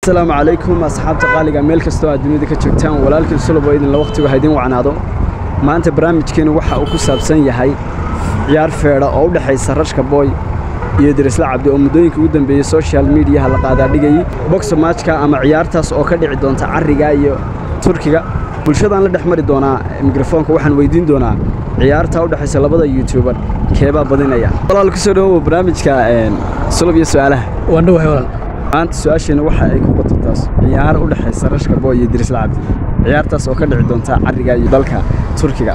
Asalaamu calaykum asxaabta qaaliga, meel kastoo aad dunida ka joogtaan, walaalkiin Sulub oo idinla waqtigu haydin wacnaado. Maanta barnaamijkeenu waxa uu ku saabsan yahay ciyaar feedha oo u dhexaysa Rashka Boy iyo Dirisle Cabdi oo muddooyinka ugu dambeeyey social mediaha la qaadaa dhigayay boxer matchka ama ciyaartaas oo ka dhici doonta carriga iyo Turkiga. Bulshadaan la dhex mari doonaa mikrofoonka, waxaan weydiin doonaa ciyaarta u dhexaysa labada youtuber keebaa badinaya. Walaal, kusoo dhawow barnaamijka Sulub iyo su'aalaha. Waan dhowahay, walaal. Maanta su-aasheena waxa ay ku qototaas ciyaar u dhexaysa Rashka Boy iyo Dirisle Cabdi, ciyaartaas oo ka dhici doonta carriga iyo dalka Turkiga.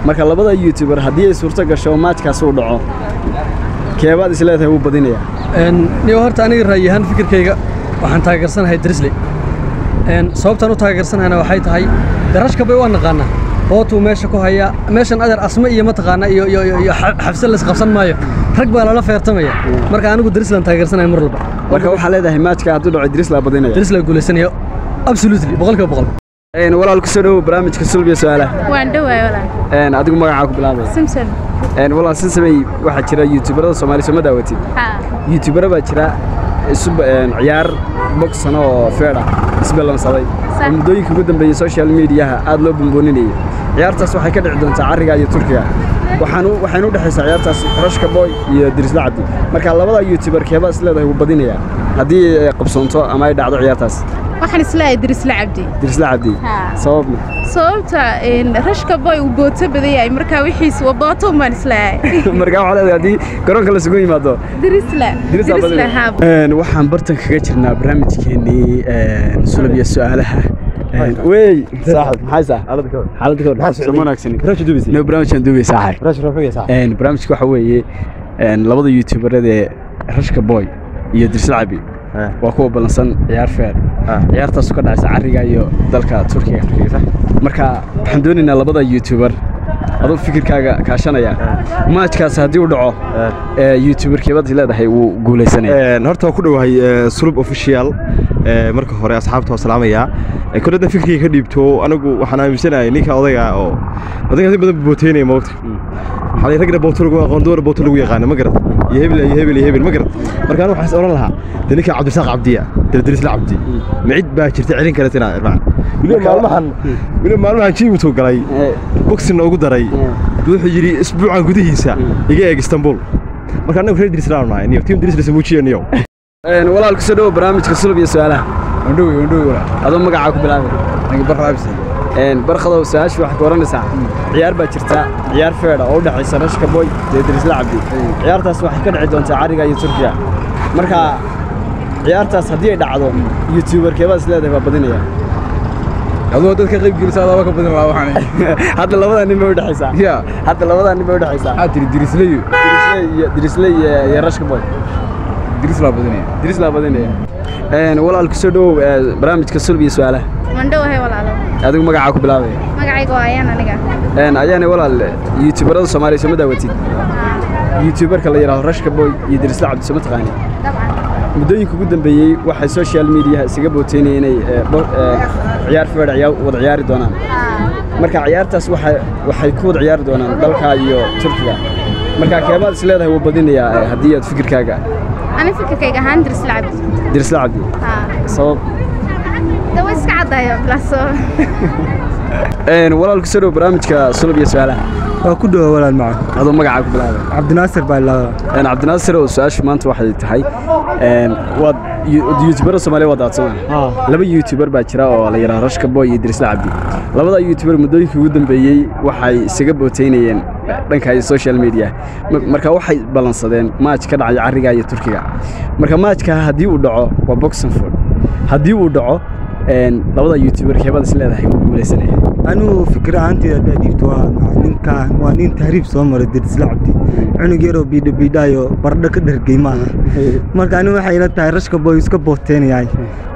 Marka labada youtuber haddii ay suurto gasho oo maajkaas uu dhaco, keebaad is leedahay wuu badinayaa? Niyo, horta aniga ra'yi ahaan fikirkayga waxaan taageersanahay Dirisle. Sababtaan u taageersanahayna waxay tahay de Rashka Boy waan naqaanaa, bootuu meesha ku hayaa. Meeshan adeer Asme iyo mataqaanaa iyo Xabse la isqabsan maayo, rag baa lala feertamaya. Marka anigu Dirislan taageersanahay mar walba. Marka waxaa leedahay maajka hadduu dhaco Dirisla badinaya? Dirisla guulaysanaya, absolutely, 100%. Walaal, kusoo dhawow barnaamijka Sulub iyo su'aalaha. Waan dhowahay, walaal. Adigu magacaa ku bilaabaya? Simson. Walaal Sinsamey, waxaa jira youtuberada Soomaali soo ma daawatid? Haa. Youtubero baa jira isu ciyaar boxana oo feedha isballansaday oo muddooyinka ugu dambeeyey social mediaha aad loo buunbuuninayay. Ciyaartaas waxay ka dhici doontaa carriga iyo Turkiga, waxaynu u dhexaysaa ciyaartaas Rashka Boy iyo Dirisle Cabdi. Marka labada youtuber keebaa is leedahay wuu badinayaa haddii ay qabsoonto ama ay dhacdo ciyaartaas? Waxaan isleeyahay Dirisle Cabdi. Dirisle Cabdi? Haa. Sababna? Sababta Rashka Boy uu booto badan yahay, marka wixiis waa booto umbaan isleeyahay. Marka waxaa leedahay haddii garoonka lasugu yimaado Dirisle. Dirisle Dirisle, haa. Waxaan bartan kaga jirnaa barnaamijkeenii Sulub iyo su'aalaha. Wey saaxib, maxay saa xaaladda ka hor? Soo wanaagsan no barnaamijkan duubay, saaxib. Barnaamijka waxa weeye labada youtuberada ee Rashka Boy iyo Dirisle Cabdi waa kuwa ballansan ciyaar feer, ciyaartaas ka dhacaysa carriga iyo dalka Turkiga. Marka waxaan doonaynaa labada youtuber aduu fikirkaaga kaashanaya, maajkaas haddii uu dhaco, youtuber keebad leedahay wuu guulaysanaya? Horta waa ku dhowahay Sulub Official. Marka hore asxaabta waa salaamayaa. Kole hadda fikirkayga ka dhiibto, anigu waxaan aaminsanahay ninka odayga oo odayga si badan booteynaya moogta. Waxaa la ragna booto lagu aqoon, dumar booto lagu yaqaano, ma garad, iyo hebel iyo hebel iyo hebel, ma garad. Marka anigu waxaan is oran lahaa de ninka Cabdirasaaq Cabdiya de Dirisle Cabdi ma cid baa jirta celin karta inaa irmac. Weliba maalmahan jiimutuu galay, boxing ugu daray, wuxuu yidhi isbuucan gudihiisa iga eeg Istanbul. Marka anagu reer Dirisle aanu nahay, niyo team Dirisle samuujiya niyo. Walaal, kusoo dhawo barnaamijka Sulub iyo su'aalaha. Wandhowy, wandhowy, walaal. Adoo magacaa ku bilaabay? Aniga Barra Absi. Barkhadow, su-aashu waxay ku oranaysaa ciyaar baa jirta, ciyaar feedha oo u dhexaysa Rashka Boy iyo Dirisle Cabdi. Ciyaartaas waxay ka dhici doontaa carriga iyo Turkiga. Marka ciyaartaas haddii ay dhacdo, youtuber keebaad is leedahay waa badinaya? Adoo dad ka qayb gelisa adaaba ka badan lahaa waxaan. Hadda labadaa nin bay u dhexaysaa. Ya. Hadda labadaa nin bay u dhexaysaa. Maxaa tiri, Dirisleyo? Dirisle iyo Rashka Boy. Dirislaa badanaya. Dirislaa badinaya. Walaal, kusoo dhawow barnaamijka Sulub iyo su'aalaha. Waan dhowahay, walaalo. Adigu magacaa ku bilaabaya? Magacayga waa Ayaan aniga. Ayaane, walaal, youtuberada Soomaaliya soo ma daawatid? Youtuberka la yidhaahdo Rashka Boy iyo Dirisle Cabdi soo ma taqaani? Dabcan. Muddooyinka ugu dambeeyey waxay social mediaha isaga booteynayeen inay ciyaar feedha wada ciyaari doonaan. Marka ciyaartaas waxay ku wada ciyaari doonaan dalka iyo Turkiga. Marka keebaad is leedahay wuu badinayaa haddii aad fikirkaaga? Ani fikirkayga ahaan Dirisle Cabdi. Dirisle Cabdi? Haa. Sabab? Da way iska caddayo bilaaso. Walaal, kusoo dhawo barnaamijka Sulub iyo su'aalaha. Waa ku dhowa, walaal macaan. Adoo magacaa ku bilaabay? Cabdinaasir baa ilaa. Cabdinaasir, oo su-aashu maanta waxay tahay waad youtuberada Soomaaliya waa daadsanaa, laba youtuber baa jira oo la yidhaha Rashka Boy iyo Dirisle Cabdi. Labada youtuber muddooyinkii ugu dambeeyey waxay isaga booteynayeen dhanka iyo social media. Marka waxay ballansadeen match ka dhacay carriga iyo Turkiga. Marka matchka haddii uu dhaco waa boxing food, haddii uu dhaco, labada youtuber keebada is leedahay wuu guulaysanaya? Anigu fikir ahaanteyda haddaa dhiibto, waa ninkaan waa nin tahriib soo maray. Dirisle Cabdi cunug yaroo biidha biidhaayo baradho ka dhargey maaha. Marka anigu waxay ila tahay Rashka Boy iska booteenayahay,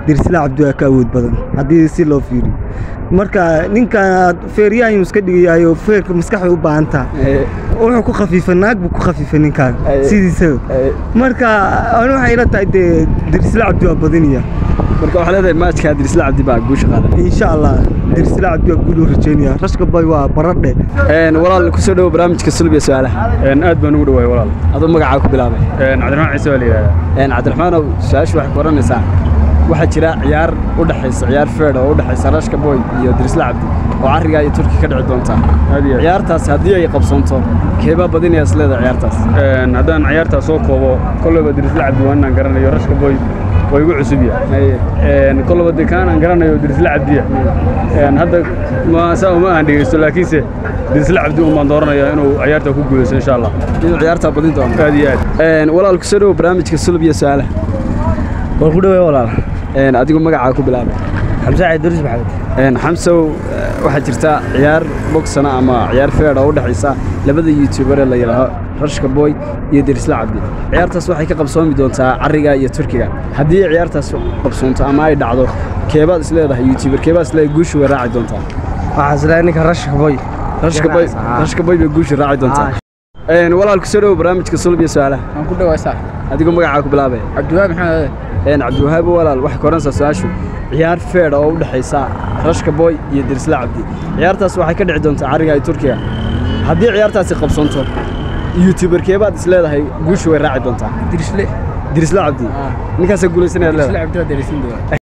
Dirisle Cabdi waa ka awood badan haddii si loo fiiriyo. Marka ninkaan feeryahan iska dhigayayo, feerka maskaxda u baahan taha, wuxuu ku khafiifay naag buu ku khafiifay ninkaan sidiisaba. Marka anigu waxay ila tahay dee Dirisle Cabdi waa badinaya. Marka waxaa leedahay matchka Dirisle Cabdi baa guusha qaadan? Insha Allah, Dirisle Cabdi waa guul u rajeynaya. Rashka Boy waa baradhe. Walaal, kusoo dhawo barnaamijka Sulub iyo su'aalaha. Aad baan ugu dhawahay, walaal. Adoo magacaa ku bilaabay? Cabdiraxmaan Ciise baa la yidhahdaa. Cabdiraxmaanow, su-aashu waxay ku oranaysaa Waxaa jira ciyaar u dhaxaysa, ciyaar feedh oo u dhaxaysa Rashka Boy iyo Dirisle Cabdi oo carriga iyo Turki ka dhici doonta. Ciyaartaas haddii ay qabsanto, keebaa badinaya is leedahay ciyaartaas? Haddaan ciyaartaa soo koobo, kolleyba Dirisle Cabdi waa inaan garanayo, Rashka Boy waa igu cusub yahay. Kolleyba dee kaan aan garanayo Dirisle Cabdiya. Hadda ma saa uma aan dhegeysto, laakiinse Dirisle Cabdi un baan dooranayaa inuu ciyaarta ku guuleysto insha Allah. Inuu ciyaartaa badin doono. Aad iyo aad. Walaal, kusoo dhowo barnaamijka Sulub iyo Su'aalaha. Waan ku dhaway walaal. Adigu magacaa ku bilaabay? Xamse Cabdiruus Maxamed. Xamsow, waxaa jirta ciyaar bogsana ama ciyaar feedh oo u dhexaysa labada youtuber ee la yidhaaho Rashka Boy iyo Dirisle Cabdi. Ciyaartaas waxay ka qabsoomi doontaa carriga iyo Turkiga. Haddii ciyaartaas qabsoonto ama ay dhacdo, keebaad is leedahay youtuber, keebaad is leedahay guushu way raaci doontaa? Waxaan isleeyahay ninka Rashka Boy. Rashka Boy, Rashka Boy bay guushu raaci doontaa. Walaal, kusoo dhowo barnaamijka Sulub iyo Su'aalaha. Waan ku dhawaay saax. Adigu magacaa ku bilaabaya? Cabdiwahaab Maxamed. Cabdiwahaab, walaal, waxay ka oranaysaa su-aashu ciyaar feedh oo u dhexaysa Rashka Boy iyo Dirisle Cabdi, ciyaartaas waxay ka dhici doontaa carriga iyo Turkiga. Haddii ciyaartaasi qabsanto, youtuber keebaad is leedahay guushu way raaci doontaa? Dirisle. Dirisle Cabdi ninkaasaa guulaysanaya Dirisle leedahay? Cabdi waa derisin doona.